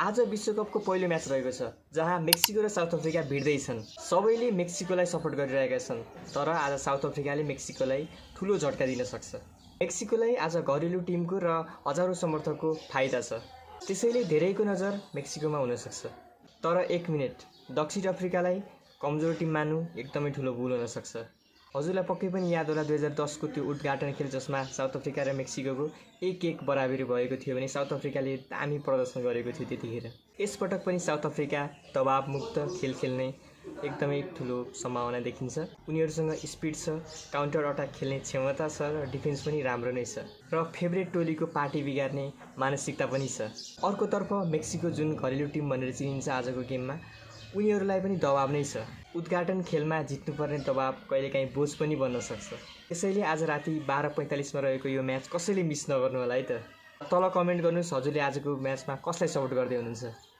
आज विश्वकपको पहिलो म्याच रहेको छ जहाँ मेक्सिको र साउथ अफ्रिका भिड्दैछन्। सबैले मेक्सिकोलाई सपोर्ट गरिरहेका छन्, तर आज साउथ अफ्रिकाले मेक्सिकोलाई ठुलो झट्का दिन सक्छ। मेक्सिकोलाई आज घरेलु टिमको र हजारौं समर्थकको फाइदा छ, त्यसैले धेरैको नजर मेक्सिकोमा हुन सक्छ। तर एक मिनेट, दक्षिण अफ्रिकालाई कमजोर टिम मान्नु एकदमै ठुलो भुल हुन सक्छ। हजुरलाई पक्कै पनि याद होला 2010 को त्यो उद्घाटन खेल जसमा साउथ अफ्रिका र मेक्सिकोको 1-1 बराबरी भएको थियो भने साउथ अफ्रिकाले दामी प्रदर्शन गरेको थियो त्यतिखेर। यसपटक पनि साउथ अफ्रिका दबावमुक्त खेल खेल्ने एकदमै ठुलो सम्भावना देखिन्छ। उनीहरूसँग स्पिड छ, काउन्टर अट्याक खेल्ने क्षमता छ र डिफेन्स पनि राम्रो नै छ र फेभरेट टोलीको पार्टी बिगार्ने मानसिकता पनि छ। अर्कोतर्फ मेक्सिको जुन घरेलु टिम भनेर चिनिन्छ आजको गेममा, उनीहरूलाई पनि दबाव नै छ। उद्घाटन खेलमा जित्नुपर्ने दबाव कहिलेकाहीँ बोझ पनि बन्न सक्छ। त्यसैले आज राति 12:45 मा रहेको यो म्याच कसैले मिस नगर्नु होला है त। तल कमेन्ट गर्नुहोस् हजुरले आजको म्याचमा कसलाई सपोर्ट गर्दै हुनुहुन्छ।